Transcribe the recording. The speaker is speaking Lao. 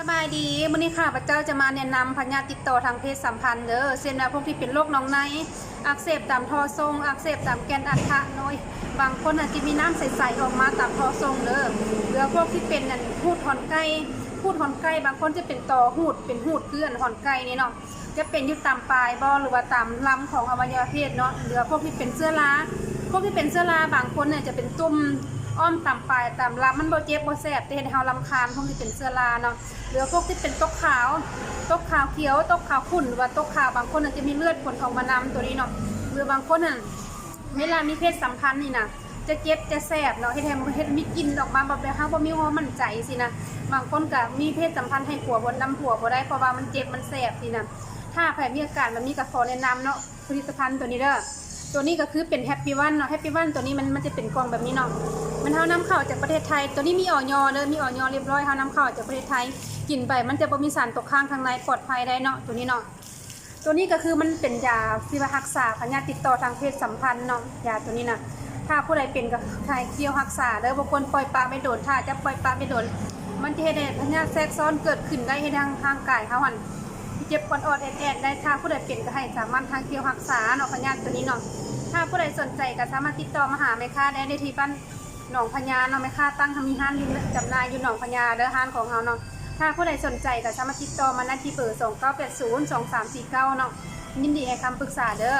ສະບາຍດີ ມື້ນີ້ຂ້າພະເຈົ້າຈະມາແນະນຳພະຍາດຕິດຕໍ່ທາງເພດສຳພັນເດີ ເຊັ່ນວ່າພວກທີ່ເປັນໂລກໜອງໃນ ອັກເສບຕາມທໍ່ຊົງ ອັກເສບຕາມແກ່ນອັນທະນ້ອຍ ບາງຄົນອາດຈະມີນ້ຳໃສໆອອກມາຕາມທໍ່ຊົງເດີ ຫຼືວ່າພວກທີ່ເປັນອັນຫູດຮອນໄກ່ ຫູດຮອນໄກ່ ບາງຄົນຈະເປັນຕໍ່ຫູດ ເປັນຫູດຄືອັນຮອນໄກ່ນີ້ເນາະ ຈະເປັນຢູ່ຕາມປາຍບໍ່ ຫຼືວ່າຕາມລຳຂອງອະໄວຍະວະເພດເນາະ ຫຼືວ່າພວກທີ່ເປັນເຊື້ອລາ ພວກທີ່ເປັນເຊື້ອລາບາງຄົນນີ້ຈະເປັນຕຸ່ມອ້ອມຕາມປາຍຕາມລຳ ມັນບໍ່ເຈັບບໍ່ແສບ ແຕ່ເຮັດໃຫ້ເຮົາລຳຄານ ພວກທີ່ເປັນເຊື້ອລາເນາະ ຫຼືວ່າພວກທີ່ເປັນຕົກຂາວ ຕົກຂາວຂຽວ ຕົກຂາວຂຸ້ນ ຫຼືວ່າຕົກຂາວ ບາງຄົນອາດຈະມີເລືອດຝົນອອກມານຳ ໂຕນີ້ເນາະ ຫຼືບາງຄົນຫັ້ນ ເວລາມີເພດສຳພັນນີ້ນະ ຈະເຈັບຈະແສບເນາະ ເຮັດໃຫ້ ເຮັດມີກິ່ນອອກມາ ແບບເຮົາບໍ່ມີຄວາມໝັ້ນໃຈຊີ້ນະ ບາງຄົນກະມີເພດສຳພັນໃຫ້ຜົວບໍ່ ນຳຜົວບໍ່ໄດ້ ເພາະວ່າມັນເຈັບມັນແສບຊີ້ນະ ຖ້າໃຜມີອາການແບບນີ້ກະຂໍແນະນຳເນາະ ຜະລິດຕະພັນໂຕນີ້ເດີ ໂຕນີ້ກະຄືເປັນ Happy One ເນາະ Happy One ໂຕນີ້ມັນ ມັນຈະເປັນກ່ອງແບບນີ້ເນາະ ມັນເຮົານຳເຂົ້າຈາກປະເທດໄທ ໂຕນີ້ມີ ອອຍ ເດີ ມີ ອຍ ຮຽບຮ້ອຍ ເຮົານຳເຂົ້າຈາກປະເທດໄທ ກິນໄປມັນຈະບໍ່ມີສານຕົກຄ້າງທາງໃນ ປອດໄພໄດ້ເນາະ ໂຕນີ້ເນາະ ໂຕນີ້ກະຄືມັນເປັນຢາທີ່ວ່າຮັກສາພະຍາດຕິດຕໍ່ທາງເພດສຳພັນເນາະ ຢາໂຕນີ້ນະ ຖ້າຜູ້ໃດເປັນກະໃຫ້ທ່ຽວຮັກສາເດີ ບໍ່ຄວນປ່ອຍປະໄວ້ດົນ ຖ້າຈະປ່ອຍປະໄວ້ດົນ ມັນຈະເຮັດໃຫ້ພະຍາດແຊກຊ້ອນເກີດຂຶ້ນໄດ້ ເຮັດໃຫ້ທາງຮ່າງກາຍເຮົາຫັ້ນເຈັບອອດໆແອດໆໄດ້ ຖ້າຜູ້ໃດເປັນກະໃຫ້ສາມາດທ່ຽວຮັກສາເນາະ ພະຍາດໂຕນີ້ເນາະ ຖ້າຜູ້ໃດສົນໃຈກະສາມາດຕິດຕໍ່ມາຫາແມ່ຄ້າໄດ້ ໄດ້ທີ່ບ້ານ ໜອງພະຍາເນາະ ແມ່ຄ້າຕັ້ງ ມີຮ້ານຢູ່ ຈຳໜ່າຍຢູ່ໜອງພະຍາເດີ ຮ້ານຂອງເຮົາເນາະ ຖ້າຜູ້ໃດສົນໃຈກະສາມາດຕິດຕໍ່ມາໄດ້ທີ່ເບີ ສອງເກົ້າແປດສູນ ສອງສາມສີ່ເກົ້າເນາະ ຍິນດີໃຫ້ຄຳປຶກສາເດີ.